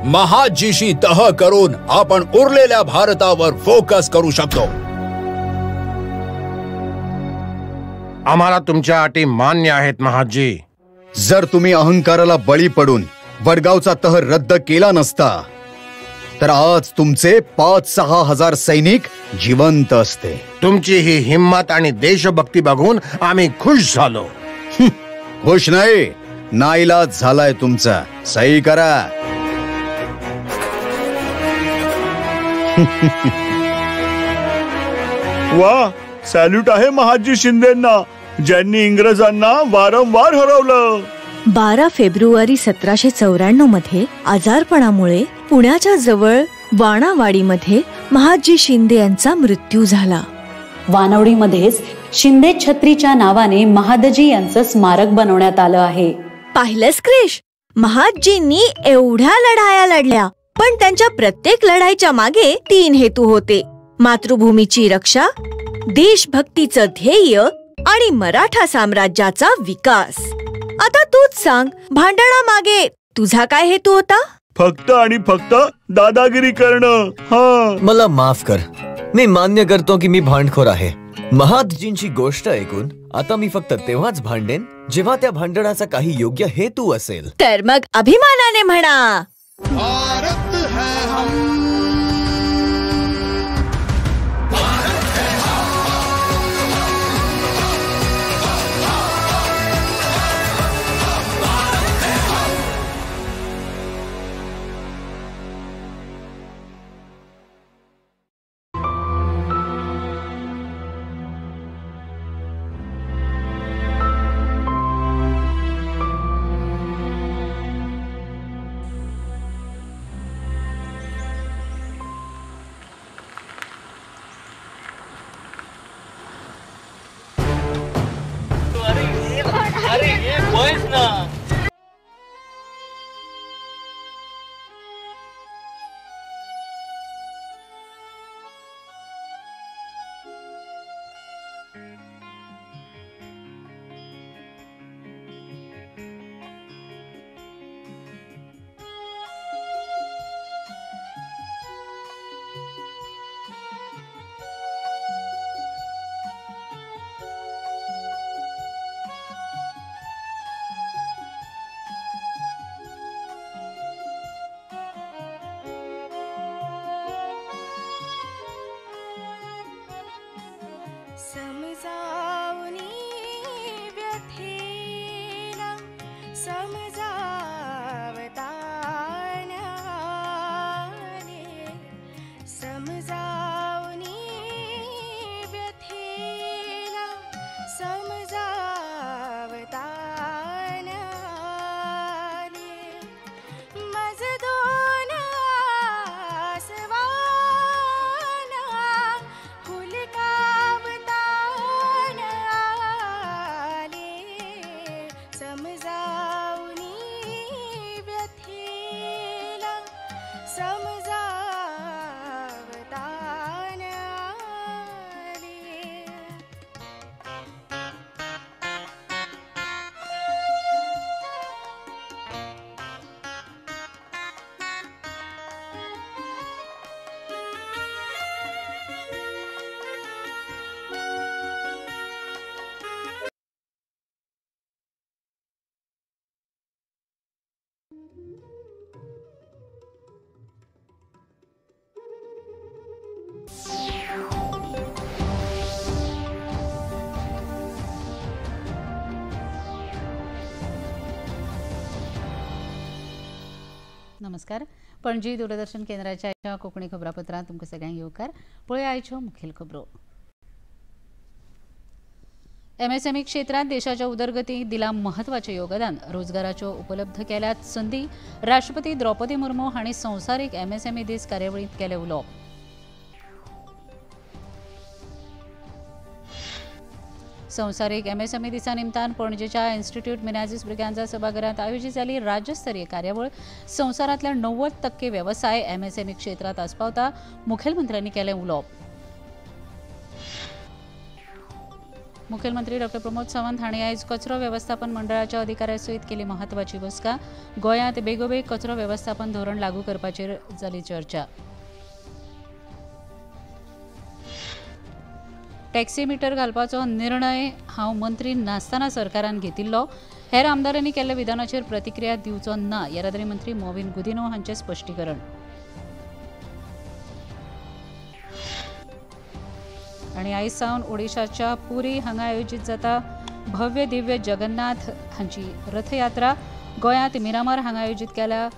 महादजीशी तह करून आपण उरलेल्या भारतावर फोकस करू शकतो. आम्हाला तुमच्या अटी मान्य आहेत महादजी. जर तुम्ही अहंकाराला बळी पडून वडगावचा तह रद्द केला नसता तर आज तुमचे 5-6 हजार सैनिक जिवंत असते. तुमची ही हिम्मत आणि देशभक्ती बघून आम्ही खुश झालो. खुश नाही, नाईलाज झालाय तुमचा. सही करा. वा, सॅल्यूट आहे महादजी शिंदेंना, ज्यांनी इंग्रजांना वारंवार हरवलं. 12 फेब्रुवारी 1794 मध्ये आजारपणामुळे पुण्याच्या जवळ वाणावाडीमध्ये महादजी शिंदे यांचा मृत्यू झाला. वानवडीमध्येच शिंदे छत्रीच्या नावाने महादजी यांचं स्मारक बनवण्यात आलं आहे. पाहिलंस क्रिश, महादजींनी एवढ्या लढाया लढल्या, पण त्यांच्या प्रत्येक लढाईच्या मागे 3 हेतू होते. मातृभूमीची रक्षा, देशभक्तीचं ध्येय आणि मराठा साम्राज्याचा विकास. आता तूच सांग, भांडणामागे तुझा काय हेतू होता? फक्त आणि फक्त दादागिरी करणं. हा, मला माफ कर, मी मान्य करतो की मी भांडखोर आहे. महादजींची गोष्ट ऐकून आता मी फक्त तेव्हाच भांडेन जेव्हा त्या भांडणाचा काही योग्य हेतू असेल. तर मग अभिमानाने म्हणा, भारत है हम. नमस्कार. पणजी दूरदर्शन केंद्राच्या कोंकणी खबरापत्रांत तुमकां सगळ्यांक येवकार. पळया आयच्यो मुखेल खबरो. एमएसएमई क्षेत्रांत देशाच्या उदरगतीक दिलां म्हत्वाचें योगदान, रोजगाराच्यो उपलब्ध केल्यात संदी, राष्ट्रपती द्रौपदी मुर्मू हांणी संवसारीक एमएसएमई दीस कार्यावळींत केलें उलोवप. संवसारीक एमएसएमई दिसा निमतान पणजेच्या इन्स्टिट्यूट मिनाझीस ब्रिगांजा सभाघरांत आयोजित जाली राज्यस्तरीय कार्यावळ. संवसारांतल्या 90% वेवसाय एमएसएमई क्षेत्रांत आस्पावता, मुखेलमंत्र्यांनी केलें उलोवप. मुखेलमंत्री डॉ प्रमोद सावंत हांणी आयज कचरो वेवस्थापन मंडळाच्या अधिकाऱ्यां सयत केली म्हत्वाची बसका. गोंयांत बेगोबेग कचरो वेवस्थापन धोरण लागू करपाचेर जाली चर्चा. टॅक्सी मिटर घालपाचो निर्णय हांव मंत्री नासतना सरकारान घेतिल्लो, हेर आमदारांनी केल्ल्या विधानाचेर प्रतिक्रिया दिवचो ना, येरादारी मंत्री मॉविन गुदिन्हो हांचें स्पश्टीकरण. आनी आयज सावन ओडिशाच्या पुरी हांगा आयोजीत जाता भव्य दिव्य जगन्नाथ हांची रथयात्रा. गोंयांत मिरामार हांगा आयोजीत केल्या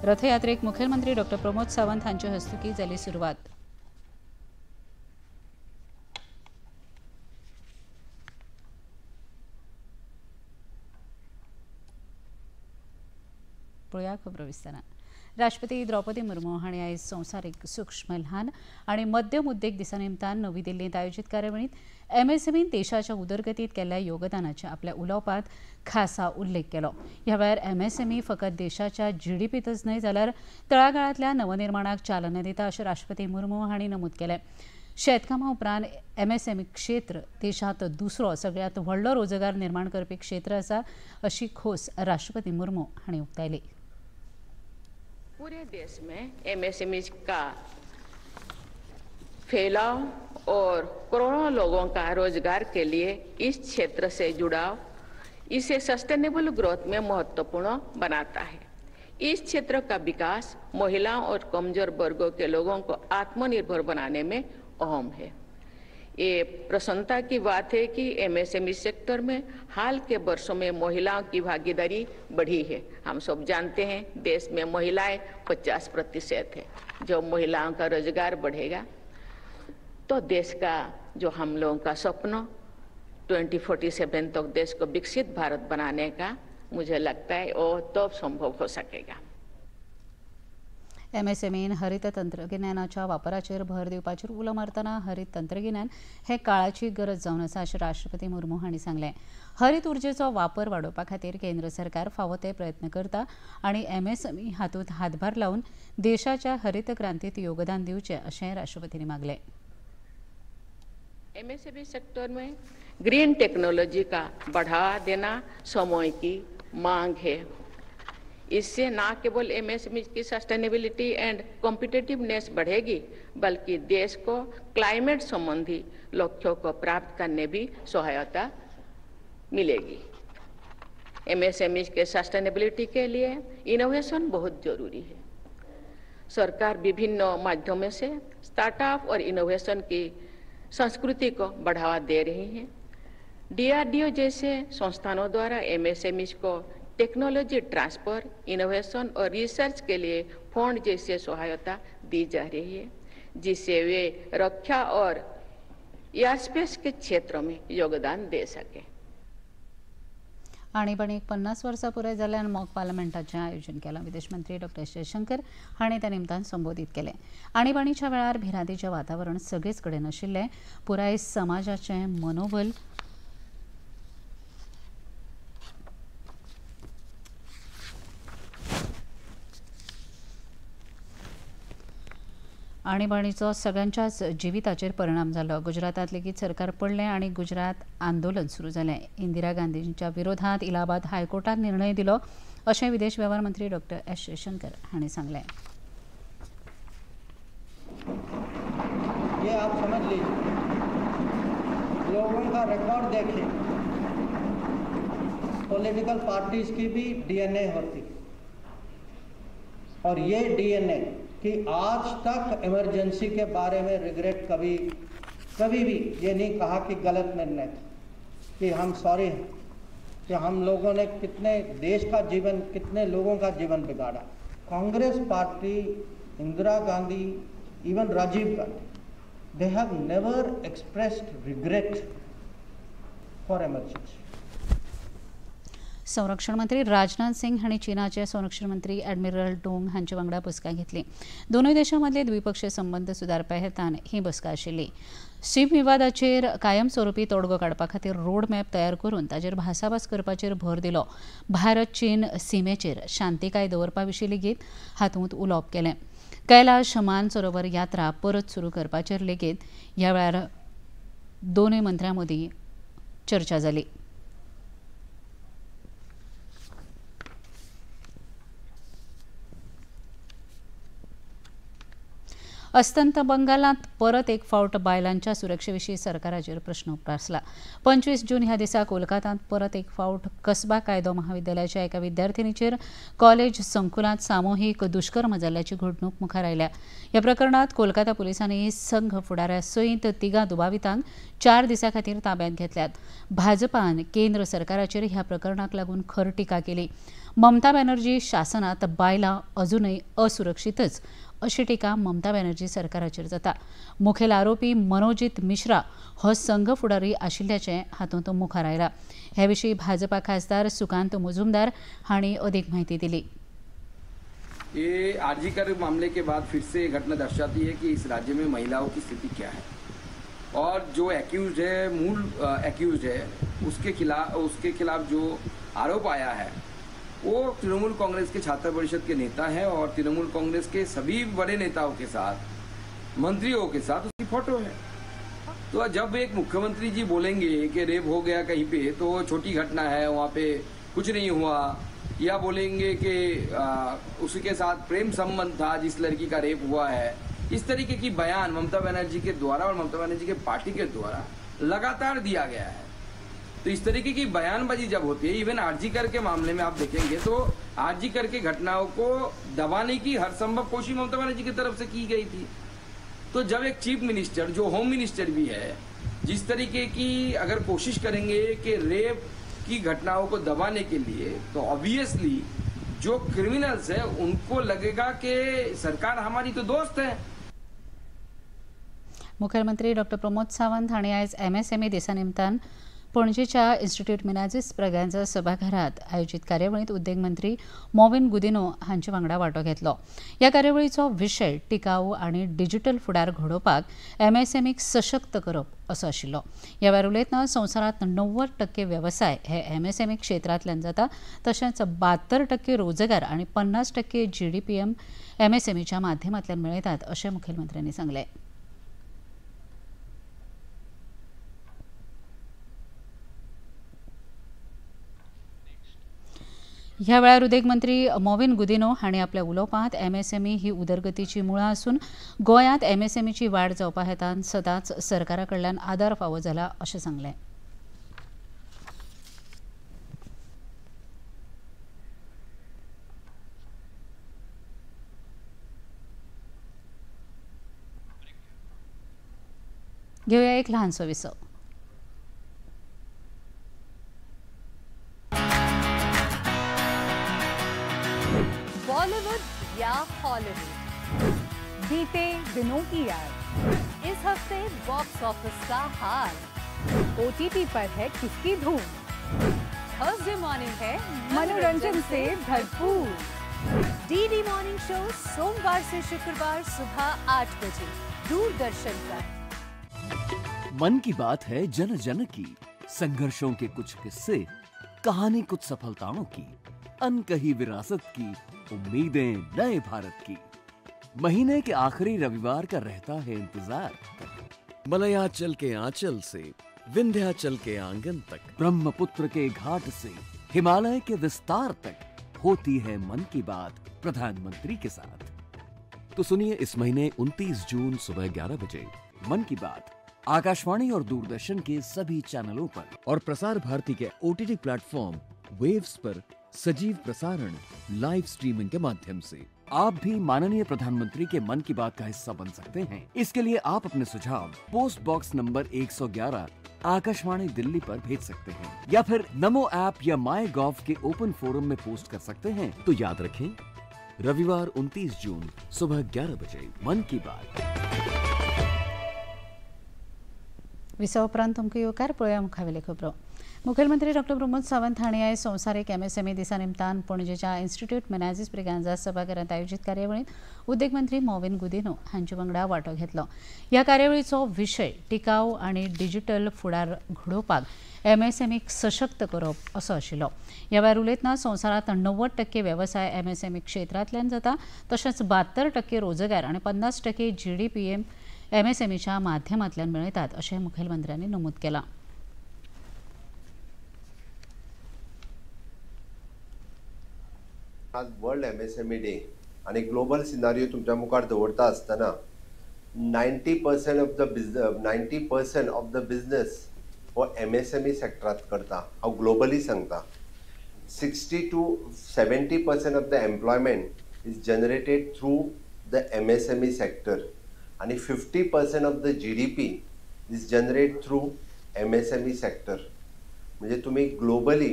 रथयात्रेक मुखेलमंत्री डॉ प्रमोद सावंत हांचे हस्तुकीं जाली सुरवात. पळोवया खबरो विस्तारान. राष्ट्रपती द्रौपदी मुर्मू हांणी आयज संवसारीक सूक्ष्म ल्हान आनी मध्यम उद्देग दिसा निमतान नवी दिल्लींत आयोजीत कार्यावळींत एमएसएमईन देशाच्या उदरगतीत केल्ल्या योगदानाच्या आपल्या उलोवपांत खासा उल्लेख केलो. ह्या वेळार एमएसएमई फकत देशाच्या जीडीपींतच न्हय जाल्यार तळागाळांतल्या नवनिर्माणाक चालना दिता अशें राष्ट्रपती मुर्मू हांणी नमूद केलें. शेतकामा उपरांत एमएसएमई क्षेत्र देशांत दुसरो सगळ्यांत व्हडलो रोजगार निर्माण करपी क्षेत्र आसा अशी खोस राष्ट्रपती मुर्मू हांणी उक्तायली. पूरे देश में एमएसएमई का फैलाव और करोड़ों लोगों का रोजगार के लिए इस क्षेत्र से जुड़ाव इसे सस्टेनेबल ग्रोथ में महत्वपूर्ण बनाता है. इस क्षेत्र का विकास महिलाओं और कमजोर वर्गों के लोगों को आत्मनिर्भर बनाने में अहम है. ये प्रसन्नता की बात है कि एमएसएमई सेक्टर में हाल के वर्षों में महिलाओं की भागीदारी बढ़ी है. हम सब जानते हैं देश में महिलाएं 50% है. जब महिलाओं का रोजगार बढ़ेगा तो देश का जो हम लोगों का सपना 2047 तक देश को विकसित भारत बनाने का, मुझे लगता है वो तब संभव हो सकेगा. एमएसएमईन हरित तंत्रगिन्यानाच्या वापराचेर भर दिवपाचेर उलो मारतना हरित तंत्रगिन्यान हे काळाची गरज जावन आसा अशें राष्ट्रपती मुर्मू हांणी सांगलें. हरित उर्जेचो वापर वाडोवपा खातीर केंद्र सरकार फावो ते प्रयत्न करता आनी एमएसएमई हातूंत हातभार लावन देशाच्या हरित क्रांतीत योगदान दिवचें अशें राष्ट्रपतींनी मागलें. एमएसएमई सेक्टर में ग्रीन टेक्नोलॉजी का बढ़ावा देना समय की मांग है. इससे न केवल एमएसएमई की सस्टेनेबिलिटी एंड कॉम्पिटिटिवनेस बढ़ेगी बल्कि देश को क्लाइमेट संबंधी लक्ष्यों को प्राप्त करने भी सहायता मिलेगी. एमएसएमई के सस्टेनेबिलिटी के लिए इनोवेशन बहुत जरूरी है. सरकार विभिन्न माध्यमों से स्टार्टअप और इनोवेशन की संस्कृति को बढ़ावा दे रही है. डीआरडीओ जैसे संस्थानों द्वारा एमएसएमई को टेक्नोलॉजी ट्रांसफर, इनोवेशन और रिसर्च के लिए फंड जैसे सहायता दी जा रही है, जिससे वे रक्षा और एयरस्पेस के क्षेत्र में योगदान दे सके. आणीबाणीक 50 वर्सां पुराय जाल्ल्यान मॉक पार्लमेंटाचें आयोजन केलां. विदेश मंत्री डॉ एस जयशंकर हांणी त्या निमतान संबोधीत केलें. आणीबाणीच्या वेळार भिरांतीचें वातावरण सगळेच कडेन आशिल्लें. पुराय समाजाचें मनोबल आणीबाणीचो सगळ्यांच्याच जिविताचेर परिणाम जालो. गुजरातांत लेगीत सरकार पडलें आनी गुजरात आंदोलन सुरू जालें. इंदिरा गांधींच्या विरोधांत इलाहाबाद हायकोर्टान निर्णय दिलो अशें विदेश वेव्हार मंत्री डॉ एस जयशंकर हांणी सांगलें. ये आप समझ लीजिए, लोगों का रिकॉर्ड देखिए, पॉलिटिकल पार्टीज की भी डीएनए होती और ये डीएनए कि आज तक इमरजेंसी के बारे में रिग्रेट कभी कभी भी ये नहीं कहा कि गलत निर्णय था, कि हम सॉरी हैं कि हम लोगों ने कितने देश का जीवन, कितने लोगों का जीवन बिगाड़ा. Congress party, Indira Gandhi, even Rajiv Gandhi, they have never expressed regret for emergency. संरक्षण मंत्री राजनाथ सिंग हांणी चीनाचे संरक्षण मंत्री एडमिरल डोंग हांचे वांगडा बसका घेतली. दोनूय देशां मदले द्विपक्षीय संबंद सुदारपा हेतान ही बसका आशिल्ली. शीम विवादाचेर कायमस्वरूपी तोडगो काडपा खातीर रोड मॅप तयार करून ताचेर भासाभास करपाचेर भर दिलो. भारत चीन सीमेचेर शांतिकाय दवरपा विशीं लेगीत हातूंत उलोवप केलें. कैलाश मानसरोवर यात्रा परत सुरू करपाचेर लेगीत ह्या वेळार दोनूय मंत्र्यां मदीं चर्चा जाली. अस्तंत बंगालांत परत एक फावट बायलांच्या सुरक्षेविशीं सरकाराचेर प्रश्न उप्रासला. 25 जून ह्या दिसा कोलकातांत परत एक फावट कसबा कायदो महाविद्यालयाच्या एका विद्यार्थिनीचेर कॉलेज संकुलांत सामुहीक दुष्कर्म जाल्ल्याची घडणूक मुखार आयल्या. ह्या प्रकरणांत कोलकाता पुलिसांनी संघ फुडाऱ्या सयत 3 दुबावितांक 4 दिसां खातीर ताब्यांत घेतल्यात. भाजपान केंद्र सरकाराचेर ह्या प्रकरणाक लागून खर टिका केली. ममता बॅनर्जी शासनात बायलां अजूनय असुरक्षीतच अशी टिका ममता बॅनर्जी सरकाराचेर जाता. मुखेल आरोपी मनोजीत मिश्रा हो संघ फुडारी आशिल्ल्याचें हातूंत मुखार आयला. हे विशीं भाजपा खासदार सुकांत मुजुमदार हांणी अधिक माहिती दिली. ये आरजीकर मामले के बाद फिर से घटना दर्शाती है कि इस राज्य में महिलाओं की स्थिति क्या है और जो एक्यूज है, मूल एक्यूज है, उसके खिलाफ जो आरोप आया है वो तृणमूल कांग्रेस के छात्र परिषद के नेता हैं और तृणमूल कांग्रेस के सभी बड़े नेताओं के साथ, मंत्रियों के साथ उसकी फोटो है। तो जब एक मुख्यमंत्री जी बोलेंगे कि रेप हो गया कहीं पे तो छोटी घटना है, वहाँ पे कुछ नहीं हुआ, या बोलेंगे कि उसके साथ प्रेम संबंध था जिस लड़की का रेप हुआ है, इस तरीके की बयान ममता बनर्जी के द्वारा और Mamata Banerjee K party K द्वारा लगातार दिया गया है। तो इस तरीके की बयानबाजी जब होती है, इवन आरजीकर के मामले में आप देखेंगे तो आरजीकर के घटनाओं को दबाने की हर संभव कोशिश ममता बनर्जी की तरफ से की गई थी। तो जब एक चीफ मिनिस्टर जो होम मिनिस्टर भी है, जिस तरीके की अगर कोशिश करेंगे कि रेप की घटनाओं को दबाने के लिए, तो ऑब्वियसली जो क्रिमिनल्स है उनको लगेगा कि सरकार हमारी तो दोस्त है। मुख्यमंत्री डॉक्टर प्रमोद सावंत हांणी आयज एमएसएमई दिसा निमतान पणजेच्या इन्स्टिट्यूट मिनाझीस ब्रागांझा सभाघरात आयोजित कार्यावळींत उद्देग मंत्री मॉविन गुदिन्हो हांचे वांगडा वांटो घेतलो. ह्या कार्यावळीचो विशय टिकाऊ आनी डिजिटल फुडार घडोवपाक एमएसएमईक सशक्त करप असो आशिल्लो. ह्या वेळार उलयतना संवसारांत 90% वेवसाय हे एमएसएमई क्षेत्रांतल्यान जाता, तशेंच 72% रोजगार आनी 50% जीडीपीएम एमएसएमईच्या माध्यमांतल्यान मेळयतात अशें मुखेलमंत्र्यांनी सांगलें. ह्या वेळार उद्देग मंत्री मॉविन गुदिन्हो हांणी आपल्या उलोवपांत एमएसएमई ही उदरगतीची मुळां आसून गोंयांत एमएसएमईची वाड जावपा हेतान सदांच सरकारा कडल्यान आदार फावो जाला अशें सांगलें. घेवया एक ल्हानसो विसव. बॉलीवुड या हॉलीवुड, बीते दिनों की याद, इस हफ्ते बॉक्स ऑफिस का हाल, ओटीटी पर है किसकी धूम, थर्सडे मॉर्निंग है मनोरंजन से भरपूर, डीडी मॉर्निंग शो सोमवार से शुक्रवार सुबह 8 बजे दूरदर्शन पर। मन की बात है जन जन की, संघर्षों के कुछ किस्से, कहानी कुछ सफलताओं की, अनकही विरासत की, उम्मीदें नए भारत की। महीने के आखिरी रविवार का रहता है इंतजार। मलयाचल के आंचल से विंध्याचल के आंगन तक, ब्रह्मपुत्र के घाट से हिमालय के विस्तार तक होती है मन की बात प्रधानमंत्री के साथ। तो सुनिए इस महीने 29 जून सुबह 11 बजे मन की बात आकाशवाणी और दूरदर्शन के सभी चैनलों पर और Prasar Bharati K OTT platform waves पर सजीव प्रसारण लाइव स्ट्रीमिंग के माध्यम से। आप भी माननीय प्रधानमंत्री के मन की बात का हिस्सा बन सकते हैं। इसके लिए आप अपने सुझाव post box number 111 Akashvani Delhi पर भेज सकते हैं या फिर नमो ऐप या माई गॉव के ओपन फोरम में पोस्ट कर सकते हैं। तो याद रखें, रविवार 29 जून सुबह 11 बजे मन की बात। विसव उपरांत तुमकां येवकार. पळोवया मुखावेले खबरो. मुखेलमंत्री डॉक्टर प्रमोद सावंत हांणी आयज संवसारीक एमएसएमई दिसा निमतान पणजेच्या इन्स्टिट्यूट मिनाझीस ब्रिगांझा सभाघरांत आयोजीत कार्यावळींत उद्देग मंत्री मॉविन गुदिन्हो हांचे वांगडा वांटो घेतलो. ह्या कार्यावळीचो विशय टिकाऊ आनी डिजिटल फुडार घडोवपाक एमएसएमईक सशक्त करप असो आशिल्लो. ह्या वेळार उलयतना संवसारांत 90% वेवसाय एमएसएमई क्षेत्रांतल्यान जाता, तशेंच 72% रोजगार आनी 50% जीडीपीएम एमएसएमईच्या माध्यमांतल्यान मेळयतात अशें मुखेलमंत्र्यांनी नमूद केलां. आज वर्ल्ड एमएसएमई डे आनी ग्लोबल सिनारियो तुमच्या मुखार दवरता आसतना 90% ऑफ the business हो एमएसएमई सेक्टरात करता. हांव ग्लोबली सांगता 60 to 70% of the employment is generated through the MSME sector आनी 50% of the GDP is generate through MSME sector. म्हणजे तुमी ग्लोबली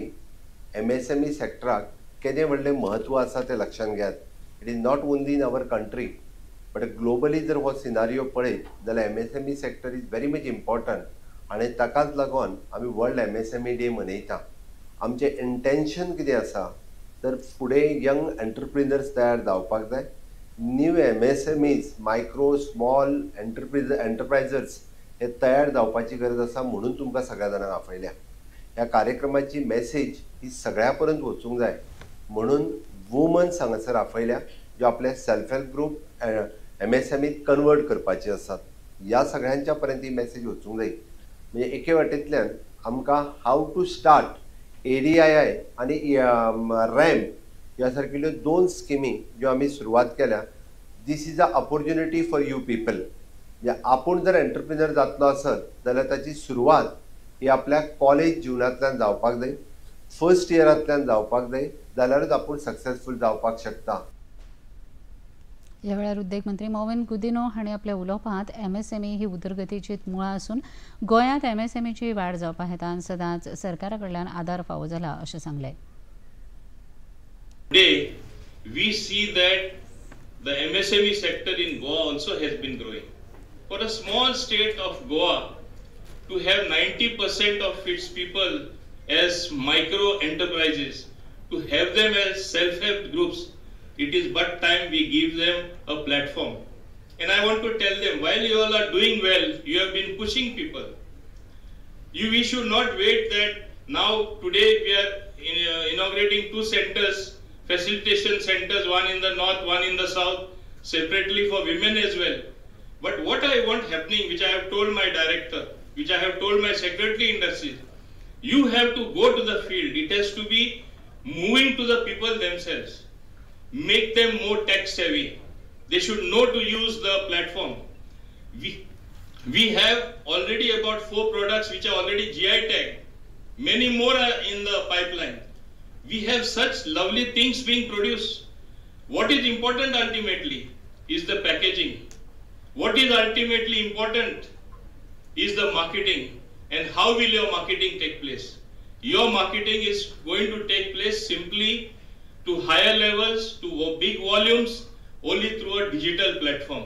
एमएसएमई सेक्टराक केदें व्हडलें म्हत्व आसा तें लक्षांत घेयात. It is not only in our country but globally जर हो सिनारियो पळयत जाल्यार MSME sector is very much important आनी ताकाच लागून आमी वर्ल्ड एमएसएमई डे मनयता. आमचें इंटेन्शन कितें आसा तर फुडें यंग एंटरप्रिनर्स तयार जावपाक जाय. New MSMEs micro small enterprises हे तयार जावपाची गरज आसा म्हणून तुमकां सगळ्या जाणांक आपयल्या. ह्या कार्यक्रमाची मॅसेज ही सगळ्या पर्यंत वचूंक जाय म्हणून वुमन्स हांगासर आपयल्या ज्यो आपले सेल्फ हेल्प ग्रूप एमएसएमईत कन्वर्ट करपाचे आसात. ह्या सगळ्यांच्या पर्यंत ही मॅसेज वचूंक जाय. म्हणजे एके वाटेंतल्यान आमकां how to start ADII आनी रॅम्प ह्या सारकिल्ल्यो दोन स्किमी ज्यो आमी सुरवात केल्या. This is a opportunity for you people. म्हणजे आपूण जर एंटरप्रिनर जातलो आसत जाल्यार ताची सुरवात ही आपल्या कॉलेज जिवनांतल्यान जावपाक जाय, फर्स्ट इयरांतल्यान जावपाक जाय, जाल्यारूच आपूण सक्सेसफूल जावपाक शकता. ह्या वेळार उद्देग मंत्री मॉविन गुदिन्हो हांणी आपल्या उलोवपांत एमएसएमई ही उदरगतीची मुळां आसून गोंयांत एमएसएमईची वाड जावपा हेतान सदांच सरकारा कडल्यान आदार फावो जाला अशें सांगलें. Today we see that the MSME sector in Goa also has been growing. For a small state of Goa to have 90% of its people as micro enterprises, to have them as self-help groups, it is but time we give them a platform. And I want to tell them, while you all are doing well, you have been pushing people. We should not wait that now today we are inaugurating 2 centers, facilitation centers, one in the north, one in the south, separately for women as well. But what I want happening, which I have told my director, which I have told my secretary industries, you have to go to the field. It has to be moving to the people themselves. Make them more tech savvy. They should know to use the platform. We have already about 4 products which are already GI tagged. Many more are in the pipeline. We have such lovely things being produced. What is important ultimately is the packaging. What is ultimately important is the marketing, and how will your marketing take place? Your marketing is going to take place simply to higher levels, to big volumes, only through a digital platform.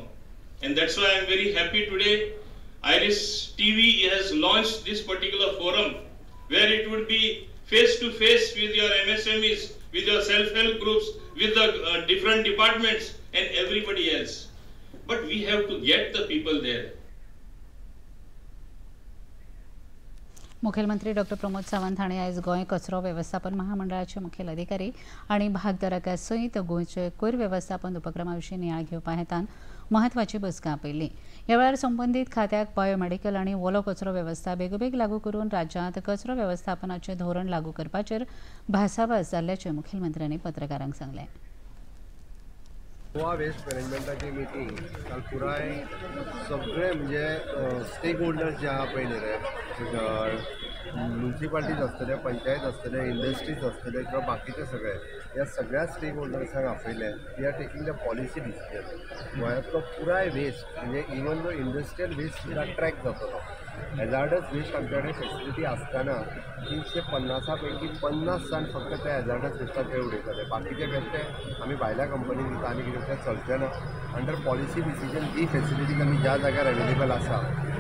And that's why I'm very happy today. Iris TV has launched this particular forum where it would be face to face with your MSMEs, with your self-help groups, with the different departments and everybody else. But we have to get the people there. मुखेलमंत्री doctor Pramod Sawant हांणी आयज गोंय कचरो वेवस्थापन महामंडळाचे मुखेल अधिकारी आनी भागधारकां सयत गोंयचे कोयर वेवस्थापन उपक्रमा विशीं नियाळ घेवपा हेतान म्हत्वाची बसका आपयल्ली. ह्या वेळार संबंदीत खात्याक बायोमेडिकल आनी ओलो कचरो वेवस्था बेगोबेग लागू करून राज्यांत कचरो वेवस्थापनाचें धोरण लागू करपाचेर भासाभास जाल्ल्याचें मुखेलमंत्र्यांनी पत्रकारांक सांगलें. गोवा वेस्ट मॅनेजमेंटाची मिटींग काल पुराय सगळे म्हणजे स्टेक होल्डर्स जे आहा पळय न्ही रे, म्युनिसिपालिटीज आसतले, पंचायत आसतले, इंडस्ट्रीज आसतले किंवा बाकीचे सगळे, ह्या सगळ्या stake होल्डर्सांक आपयले. We are taking the policy decision. गोंयांतलो पुराय वेस्ट म्हणजे इवन जो इंडस्ट्रियल वेस्ट सुद्दां ट्रॅक जातलो. हॅजार्डस वेस्ट आमच्या कडेन फेसिलिटी आसतना 350 पैकी 50 जाण फक्त त्या हॅजार्डस वेस्टाक ते उडयताले. बाकीचे बेश्टे आमी भायल्या कंपनी दिता आनी कितें तें चलचें ना. अंडर पॉलिसी डिसिजन ही फेसिलिटीज आमी ज्या जाग्यार अवेलेबल आसा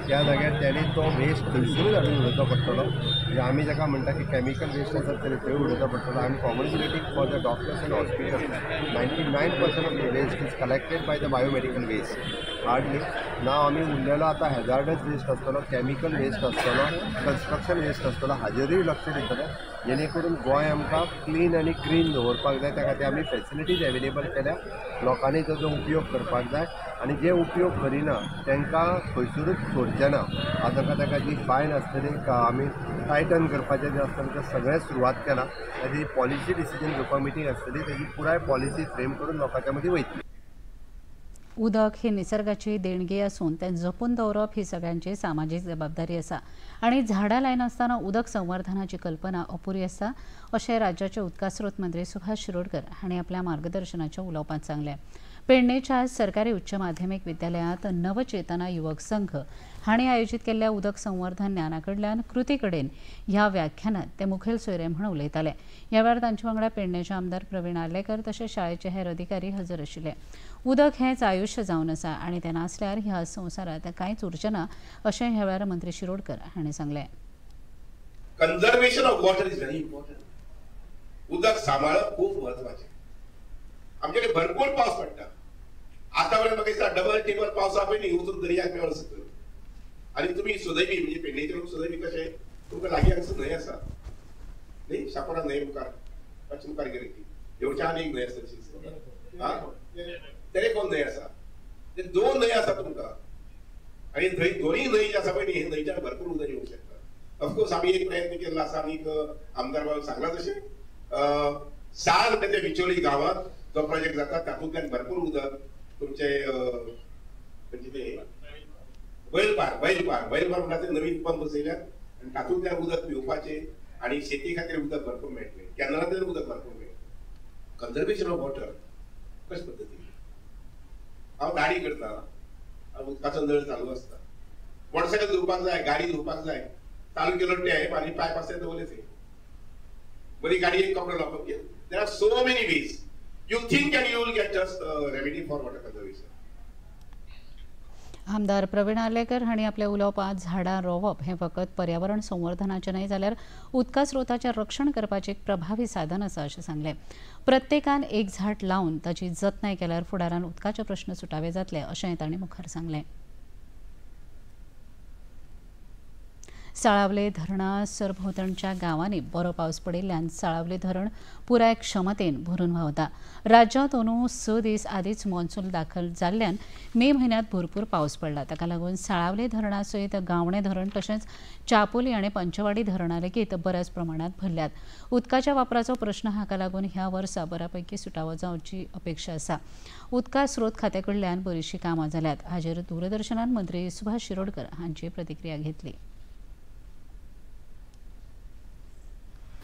त्या जाग्यार तेणी तो वेस्ट थंयसरूच हाडून उडोवचो पडटलो. म्हणजे आमी जाका म्हणटा की कॅमिकल वेस्ट आसा तरी थंय उडोवचो पडटलो. I am congratulating for the doctors and hospital. 99% of the waste is collected by the biomedical waste. Hardly ना आमी उरलेलो आतां हॅजार्डस वेस्ट आसतलो, कॅमिकल वेस्ट आसतलो, कन्स्ट्रक्शन वेस्ट आसतलो हाजेरूय लक्ष दितले, जेणे करून गोंय आमकां क्लीन आनी ग्रीन दवरपाक जाय. त्या खातीर आमी फॅसिलिटीज एवेलेबल केल्या, लोकांनी ताजो उपयोग करपाक जाय आनी जे उपयोग करिना तांकां खंयसरूच सोडचे ना. आतां ताका जी फायन आसतली आमी टायटन करपाचें जें आसतलें तें सगळें सुरवात केलां. ताजी पॉलिसी डिसिजन घेवपाक मिटींग आसतली, ताजी पुराय पॉलिसी फ्रेम करून लोकांच्या मदीं वयतली. उदक ही निसर्गाची देणगी आसून तें जपून दवरप ही सगळ्यांची सामाजीक जबाबदारी आसा आनी झाडां लायनासतना उदक संवर्धनाची कल्पना अपुरी आसा अशें राज्याचे उदका स्रोत मंत्री सुभाष शिरोडकर हांणी आपल्या मार्गदर्शनाच्या उलोवपांत सांगलें. पेडणेच्या सरकारी उच्च माध्यमीक विद्यालयांत नवचेतना युवक संघ हांणी आयोजीत केल्ल्या उदक संवर्धन ज्ञाना कडल्यान कृती कडेन ह्या व्याख्यानात ते मुखेल सोयरे म्हूण उलयताले. ह्या वेळार तांचे वांगडा पेडणेचे आमदार प्रवीण आर्लेकर तशेंच शाळेचे हेर अधिकारी हजर आशिल्ले. उदक हेंच आयुश्य जावन आसा आनी तें नासल्यार ह्या संवसारांत कांयच उरचें ना अशें ह्या वेळार मंत्री शिरोडकर हांणी सांगलें. Conservation of water is very important. उदक सांबाळप खूब म्हत्वाचें. आमच्याकडे भरपूर पावस पडटा. आतां पर्यंत म्हाका दिसता डबल टेबल पावसा पयलीं वचून दर्याक मेळोन सकयल. आनी तुमी सुदैवी म्हणजे पेडणेचे लोक सुदैवी कशे तुमकां लागीं हांगासर न्हंय आसा न्ही, शापोरा न्हंय मुखार मातशी मुखार गेली ती येवच्या आनी एक न्हंय आसा तशी तेरेखोल न्हंय आसा. ते दोन न्हंय आसा तुमकां आनी थंय दोनूय न्हंय जे आसा पळय न्ही, हे न्हंयच्यान भरपूर उदक येवंक शकता. ऑफकोर्स आमी एक प्रयत्न केल्लो आसा आनी आमदार बाबान सांगलां तशें साल म्हणजे विचोली गांवांत जो प्रोजेक्ट जाता तातूंतल्यान भरपूर उदक तुमचे म्हणजे ते वैलपार वैलपार वैलपार म्हणटा ते नवीन पंप बसयल्यात आनी तातूंतल्यान उदक पिवपाचें आनी शेती खातीर उदक भरपूर मेळटलें, कॅनलांतल्यान उदक भरपूर मेळटलें. कन्जर्वेशन ऑफ वॉटर कशे पद्दतीन हांव गाडी करता, उदकाचो नळ चालू आसता, मोटरसायकल धुवपाक जाय, गाडी धुवपाक जाय, चालू केलो टॅप आनी पायप आसता दवरले थंय बरी गाडयेक कपडो लावपाक. There are so many ways you think and you will get just remedy for water conservation. आमदार प्रवीण आर्लेकर हांणी आपल्या उलोवपांत झाडां रोवप हें फकत पर्यावरण संवर्धनाचें न्हय जाल्यार उदका स्रोताचें रक्षण करपाचें एक प्रभावी साधन आसा अशें सांगलें. प्रत्येकान एक झाड लावन ताची जतनाय केल्यार फुडारान उदकाचे प्रश्न सुटावे जातले अशेंय तांणी मुखार सांगलें. साळावले धरणा सरभोंवतणच्या गांवांनी बरो पावस पडिल्ल्यान साळावले धरण पुराय क्षमतेन भरून व्हांवता. राज्यांत अंदू 6 दीस आदींच मॉन्सून दाखल जाल्ल्यान मे म्हयन्यांत भरपूर पावस पडला. ताका लागून साळावले धरणा सयत गांवणे धरण तशेंच चापोली आनी पंचवाडी धरणां लेगीत बऱ्याच प्रमाणांत भरल्यात. उदकाच्या वापराचो प्रश्न हाका लागून ह्या वर्सा बऱ्यापैकी सुटावो जावची अपेक्षा आसा. उदका स्रोत खात्या कडल्यान बरीचशीं कामां जाल्यात. हाचेर दूरदर्शनान मंत्री सुभाष शिरोडकर हांची प्रतिक्रिया घेतली.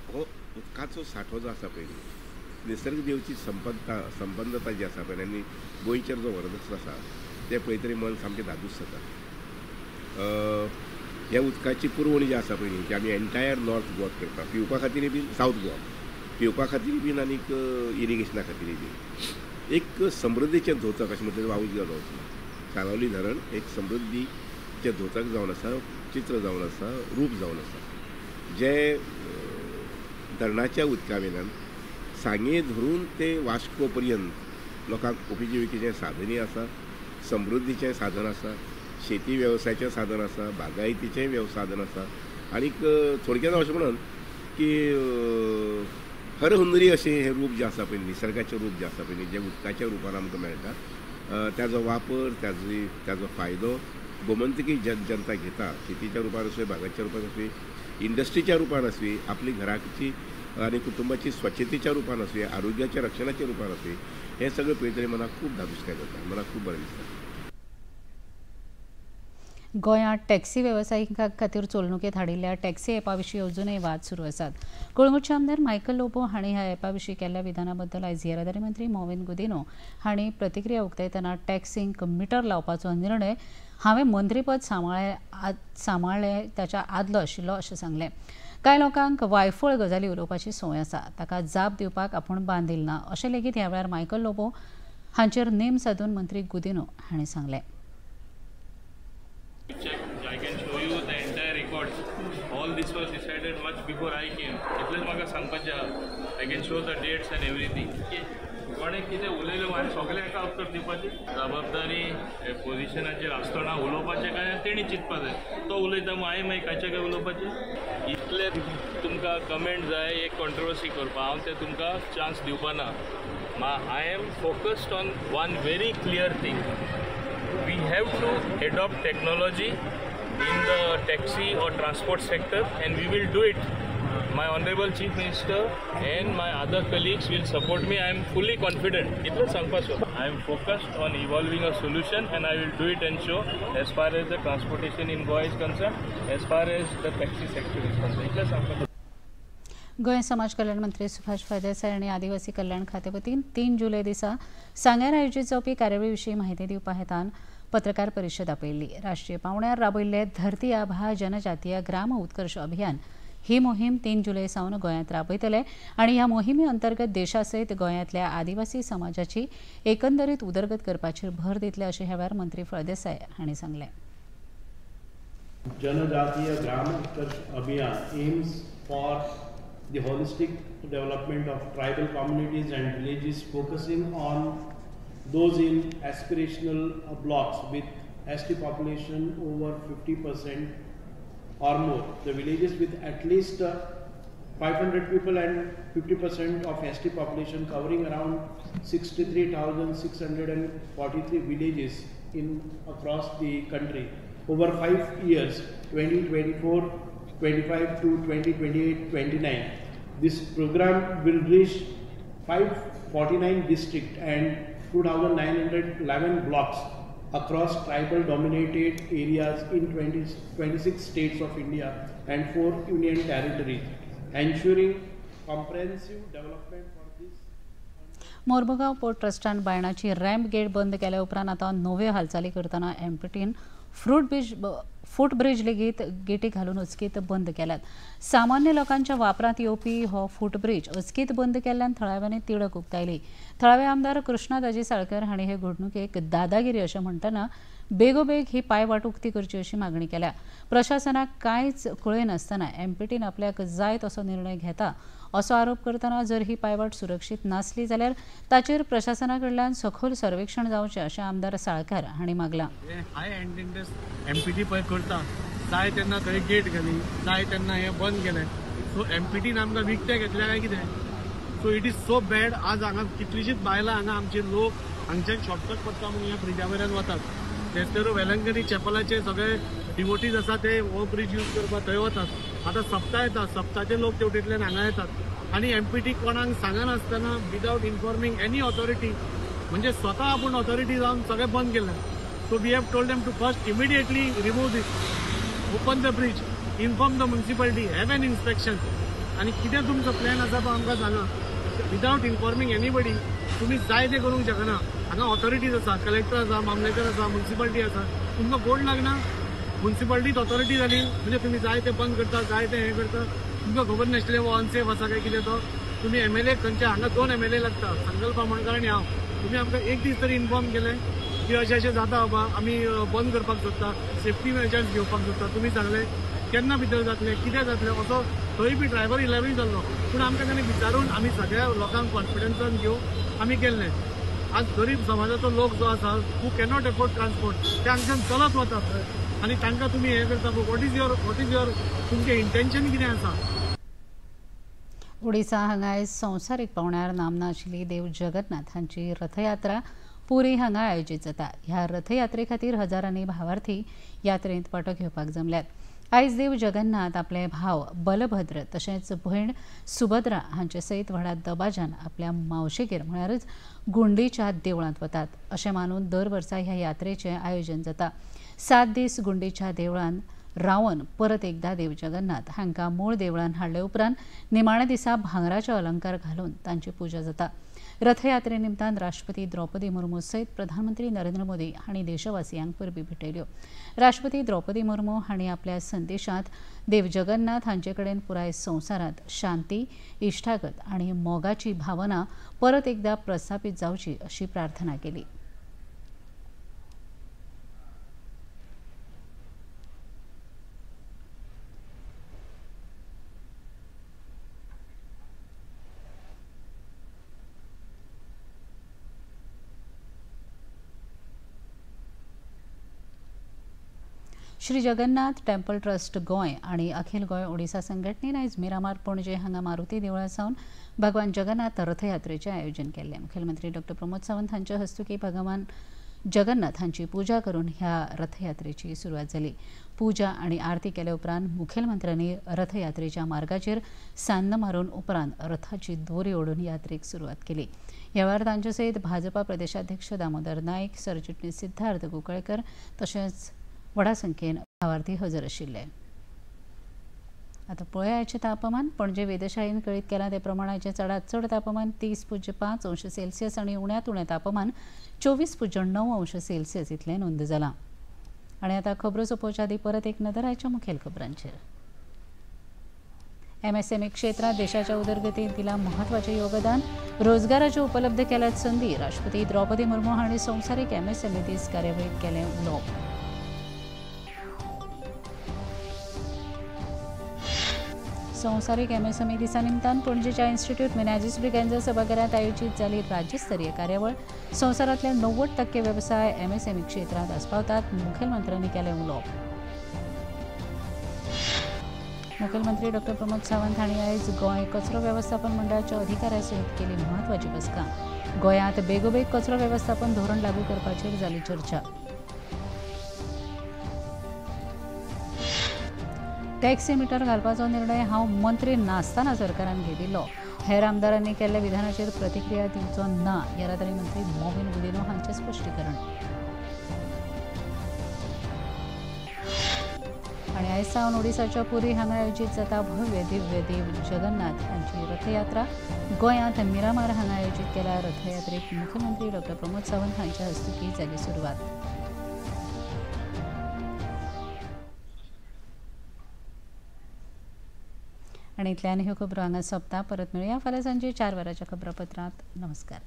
हो उदकाचो सांठो जो आसा पळय न्ही, निसर्ग देवची संपन्नता जी आसा पळय आनी गोंयचेर जो वरदस्त आसा तें पळयतरी मन सामकें धादोस जाता. ह्या उदकाची पुरवण जी आसा पळय न्ही ती आमी एन्टायर नॉर्थ गोवा करता, पिवपा खातीरय बीन सावथ गोवा पिवपा खातीरय बीन आनीक इरिगेशना खातीरय बीन. एक समृद्धीचें धोतक अशें म्हटल्यार वावूच गेलो वचना. साळावली धरण एक समृद्धीचें धोतक जावन आसा, चित्र जावन आसा, रूप जावन आसा, जें धरणाच्या उदका वयल्यान सांगे धरून ते वास्को पर्यंत लोकांक उपजिविकेचें साधनूय आसा, समृद्धीचें साधन आसा, शेती वेवसायाचें साधन आसा, बागायतीचें साधन आसा. आनीक थोडक्यात अशें म्हणून की हरहुंदरी अशें हें रूप जें आसा पळय, निसर्गाचें रूप जें आसा पळय जें उदकाच्या रुपान आमकां मेळटा, ताजो वापर ताजो फायदो गोमंतकी जनता घेता. शेतीच्या रुपान आसूं, बागायतीच्या रुपान आसूं, इंडस्ट्रीच्या रुपान आसूं, आपली घराची आनी कुटुंबाची स्वच्छतेच्या रुपान आसूं, आरोग्याच्या रक्षणाच्या रुपान आसूं, हें सगळें पळयतरी मनाक खूब धादोसकाय जाता, मनाक खूब बरें दिसता. गोंयांत टॅक्सी वेवसायिकां खातीर चलणुकेंत हाडिल्ल्या टॅक्सी ॲपा विशीं अजुनूय वाद सुरू आसात. कळंगूटचे आमदार मायकल लोबो हांणी ह्या ॲपा विशीं केल्ल्या विधाना बद्दल आयज येरादारी मंत्री मॉविन गुदिन्हो हांणी प्रतिक्रिया उक्तायतना टॅक्सींक मिटर लावपाचो निर्णय हांवें मंत्रीपद सांबाळ्ळें ताच्या आदलो आशिल्लो अशें सांगलें. कांय लोकांक वायफळ गजाली उलोवपाची संवय आसा, ताका जाप दिवपाक आपूण बांदील ना अशें लेगीत ह्या वेळार मायकल लोबो हांचेर नेम सादून मंत्री गुदिन्हो हांणी सांगलें. Check, I can show you the entire records. All this was decided much before I came. इतलेंच म्हाका सांगपाचें आहा. I can show the dates and everything. Okay. कोणें कितें उलयलें हांवें सगळें एका उत्तर दिवपाची जबाबदारी पोजिशनाचेर आसतना उलोवपाचें काय तेणी चिंतपा जाय. तो उलयता मग हांवें मागीर कांयचे काय उलोवपाचें. इतले तुमकां कमेंट जाय एक कॉन्ट्रोवर्सी करपाक, हांव ते तुमकां चान्स दिवपा ना. I am focused on one very clear thing. We have to adopt technology in the taxi or transport sector and we will do it. My Honorable Chief Minister and my other colleagues will support me. I am fully confident. I am focused on evolving a solution and I will do it and show as far as the transportation in Goa is concerned, as far as the taxi sector is concerned. Goa समाज कल्याण मंत्री सुभाष फळदेसाय आनी आदिवासी कल्याण खाते वतीन 3 जुलय दिसा सांग्यार आयोजीत जावपी कार्यावळी विशीं माहिती दिवपा हेतान पत्रकार परिशद आपयल्ली. राष्ट्रीय पांवड्यार राबयल्ले धरती आभा जनजातीय ग्राम उत्कर्ष अभियान ही मोहीम 3 जुलय सावन गोंयांत राबयतले आनी ह्या मोहिमे अंतर्गत देशा सयत गोंयांतल्या आदिवासी समाजाची एकंदरीत उदरगत करपाचेर भर दितले अशें ह्या वेळार मंत्री फळदेसाय हांणी सांगलें. जनजातीय Gram Utkarsh Abhiyan aims for the holistic development of tribal communities and villages, focusing on those in aspirational blocks with ST population over 50% or more. The villages with at least 500 people and 50% of ST population, covering around 63,643 villages in across the country. Over 5 years, 2024-25 to 2028-29, this program will reach 549 districts and 2,911 blocks across tribal dominated areas in 26 states of India and 4 union territories, ensuring comprehensive development for this. Mormugao port ट्रस्टान बायणाची ramp gate बंद केल्या उपरांत आतां नव्यो हालचाली करतना एमपीटीन फूट bridge लेगीत गेटी घालून अचकीत बंद केल्यात. सामान्य लोकांच्या वापरांत येवपी हो फूट ब्रिज अचकीत बंद केल्ल्यान थळाव्यांनी तिडक उक्तायली. थळावे आमदार कृष्णा दाजी साळकर हांणी हे घडणुकेक दादागिरी अशें म्हणटना बेगोबेग ही पायवाट उक्ती करची अशी मागणी केल्या. प्रशासनाक कांयच कळयनासतना एमपीटीन आपल्याक जाय तसो निर्णय घेता असो आरोप करतना जर ही पायवाट सुरक्षीत नासली जाल्यार ताचेर प्रशासना कडल्यान सखोल सर्वेक्षण जावचें अशें आमदार साळकार हांणी मागलां. हाय एंड एमपीटी पळय करता जाय तेन्ना थंय गेट घाली, जाय तेन्ना हें बंद केलें. सो एमपीटीन आमकां विकतें घेतलें काय कितें? So it is so bad. आज हांगा कितलीशीच बायलां हांगा आमचे लोक हांगच्यान शॉर्टकट पडटा म्हणून ह्या ब्रिजा वयल्यान वतात. तेच वेलंकनी चॅपलाचे सगळे डिवोटीज आसा ते हो ब्रिज यूज करपाक थंय वतात. आतां सप्ता येता, सप्ताचे लोक तेवटेंतल्यान हांगा येतात आनी एमपीटी कोणाक सांगनासतना विदावट इन्फॉर्मिंग एनी ऑथॉरिटी, म्हणजे स्वता आपूण ऑथॉरिटी जावन सगळें बंद केलें. So we have told them to first immediately remove this, open the bridge, inform the municipality, have an inspection आनी कितें तुमचो प्लॅन आसा तो आमकां सांगा. विदावट इन्फॉर्मिंग एनीबडी तुमी जाय तें करूंक शकना. हांगा ऑथॉरिटीज आसा, कलेक्टर आसा, मामलेदार आसा, म्युनिसिपालिटी आसा. तुमकां कोण लागना? म्युनिसिपालिटीत ऑथॉरिटी जाली म्हणजे तुमी जाय तें बंद करता, जाय तें हें करता. तुमकां खबर नासलें हो अनसेफ आसा काय कितें तो. तुमी एमएलए खंयचे हांगा 2 एमएलए लागता, संकल्प आमोणकर आनी हांव. तुमी आमकां एक दीस तरी इन्फॉर्म केलें की अशें अशें जाता बाबा, आमी बंद करपाक सोदता, सेफ्टी मेजर्स घेवपाक सोदता. तुमी सांगलें केन्ना भितर जातलें, कितें जातलें, असो थंय बी ड्रायव्हर इलेवूय जाल्लो. पूण आमकां ताणें विचारून आमी सगळ्या लोकांक कॉन्फिडन्सान घेवन आमी केल्लें. आज गरीब समाजाचो लोक जो आसा हू कॅनॉट एफोर्ड ट्रान्सपोर्ट, ते हांगच्यान चलत वतात आनी तांकां तुमी हें करता. What is your तुमचें इंटेन्शन कितें आसा? ओडिसा हांगा आयज संवसारीक पांवड्यार नामना आशिल्ली देव जगन्नाथ हांची रथयात्रा पुरी हांगा आयोजीत जाता. ह्या रथयात्रे खातीर हजारांनी भावार्थी यात्रेंत वांटो घेवपाक जमल्यात. आयज देव जगन्नाथ आपले भाव बलभद्र तशेंच भयण सुभद्रा हांचे सयत व्हडा दबाज्यान आपल्या मावशेगेर म्हळ्यारच गुंडीच्या देवळांत वतात अशें मानून दर वर्सा ह्या यात्रेचें आयोजन जाता. 7 दीस गुंडीच्या देवळांत रावन परत एकदा देव जगन्नाथ हांकां मूळ देवळान हाडले उपरांत निमाण्या दिसा भांगराचे अलंकार घालून तांची पुजा जाता. रथयात्रे निमतान राष्ट्रपती द्रौपदी मुर्मू सयत प्रधानमंत्री नरेंद्र मोदी हांणी देशवासियांक परबी भेटयल्यो. राष्ट्रपती द्रौपदी मुर्मू हांणी आपल्या संदेशांत देव जगन्नाथ हांचे कडेन पुराय संवसारांत शांती, इश्टागत आनी मोगाची भावना परत एकदा प्रस्थापित जावची अशी प्रार्थना केली. श्री जगन्नाथ टेम्पल ट्रस्ट गोंय आनी अखिल गोंय ओडिसा संघटनेन आयज मिरामार पणजे हांगा मारुती देवळा सावन भगवान जगन्नाथ रथयात्रेचें आयोजन केल्लें. मुखेलमंत्री डॉ प्रमोद सावंत हांच्या हस्तुकीं भगवान जगन्नाथ हांची पूजा करून ह्या रथयात्रेची सुरवात जाली. पूजा आनी आरती केल्या उपरांत मुखेलमंत्र्यांनी रथयात्रेच्या मार्गाचेर सान्न मारून उपरांत रथाची दोरी ओडून यात्रेक सुरवात केली. ह्या वेळार तांचे सयत भाजपा प्रदेशाध्यक्ष दामोदर नायक, सरचिटणीस सिद्धार्थ कुंकळेकर तशेंच व्हडा संख्येन भावार्थी हजर आशिल्ले. आतां पळयाचें तापमान. पणजे वेधशाळेन कळीत केलां ते प्रमाणाचें चडांत चड तापमान 30.5 अंश सेल्सियस आनी उण्यांत उणें तापमान 24.9 अंश सेल्सियस इतलें नोंद जालां. आनी आतां खबरो सोंपोवच्या आदीं परत एक नदर आयच्या मुखेल खबरांचेर. एमएसएमई क्षेत्रांत देशाच्या उदरगतीत दिलां म्हत्वाचें योगदान, रोजगाराच्यो उपलब्ध केल्यात संदी, राष्ट्रपती द्रौपदी मुर्मू हांणी संवसारीक एमएसएमई दीस कार्यावळींत केलें उलोवप. संवसारीक एमएसएमई दिसा निमतान पणजेच्या इन्स्टिट्यूट मिनाझीस ब्रिगेंजा सभाघरांत आयोजीत जाली राज्यस्तरीय कार्यावळ. संवसारांतले 90% वेवसाय एमएसएमई क्षेत्रांत आस्पावतात, मुखेलमंत्र्यांनी केलें उलोवप. मुखेलमंत्री डॉ प्रमोद सावंत हांणी आयज गोंय कचरो वेवस्थापन मंडळाच्या अधिकाऱ्यां सयत केली म्हत्वाची बसका. गोंयांत बेगोबेग कचरो वेवस्थापन धोरण लागू करपाचेर जाली चर्चा. टॅक्सी मिटर घालपाचो निर्णय हांव मंत्री नासतना सरकारान घेतिल्लो, हेर आमदारांनी केल्ल्या विधानाचेर प्रतिक्रिया दिवचो ना, येरादारी मंत्री मॉविन गुदिन्हो हांचें स्पश्टीकरण. आनी आयज सावन ओडिसाच्या पुरी हांगा आयोजीत जाता भव्य दिव्य देव जगन्नाथ हांची रथयात्रा. गोंयांत मिरामार हांगा आयोजीत केल्या रथयात्रेक मुख्यमंत्री डॉ प्रमोद सावंत हांच्या हस्तुकीं जाली सुरवात. आनी इतल्यान ह्यो खबरो हांगा सोंपता. परत मेळुया फाल्यां सांजे 4 वरांच्या खबरापत्रांत. नमस्कार.